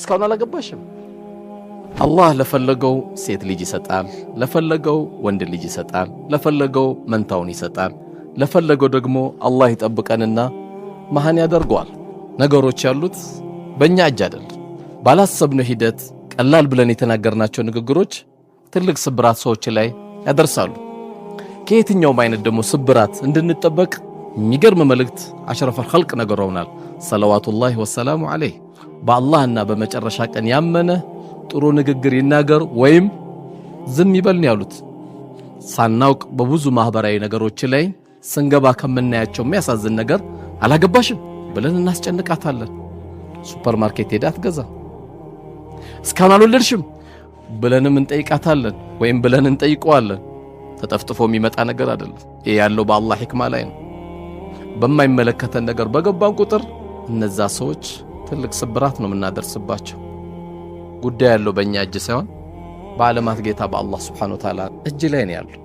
እስካሁን አላገባሽም። አላህ ለፈለገው ሴት ልጅ ይሰጣል፣ ለፈለገው ወንድ ልጅ ይሰጣል፣ ለፈለገው መንታውን ይሰጣል፣ ለፈለገው ደግሞ አላህ ይጠብቀንና መሃን ያደርገዋል። ነገሮች ያሉት በእኛ እጅ አይደል። ባላሰብነው ሂደት ቀላል ብለን የተናገርናቸው ንግግሮች ትልቅ ስብራት ሰዎች ላይ ያደርሳሉ። ከየትኛውም አይነት ደግሞ ስብራት እንድንጠበቅ የሚገርም መልእክት أشرف الخلق ነግረውናል። صلوات الله وسلامه عليه። በአላህና በመጨረሻ ቀን ያመነ ጥሩ ንግግር ይናገር ወይም ዝም ይበል ነው ያሉት። ሳናውቅ በብዙ ማህበራዊ ነገሮች ላይ ስንገባ ከምናያቸው የሚያሳዝን ነገር አላገባሽም ብለን እናስጨንቃታለን። ሱፐር ማርኬት ሄዳ አትገዛ፣ እስካሁን አልወለድሽም ብለንም እንጠይቃታለን ወይም ብለን እንጠይቀዋለን። ተጠፍጥፎ የሚመጣ ነገር አይደለም። ይሄ ያለው በአላህ ሕክማ ላይ ነው። በማይመለከተን ነገር በገባን ቁጥር እነዛ ሰዎች ትልቅ ስብራት ነው የምናደርስባቸው። ጉዳይ ያለው በእኛ እጅ ሳይሆን በዓለማት ጌታ በአላህ سبحانه وتعالى እጅ ላይ ነው ያለው።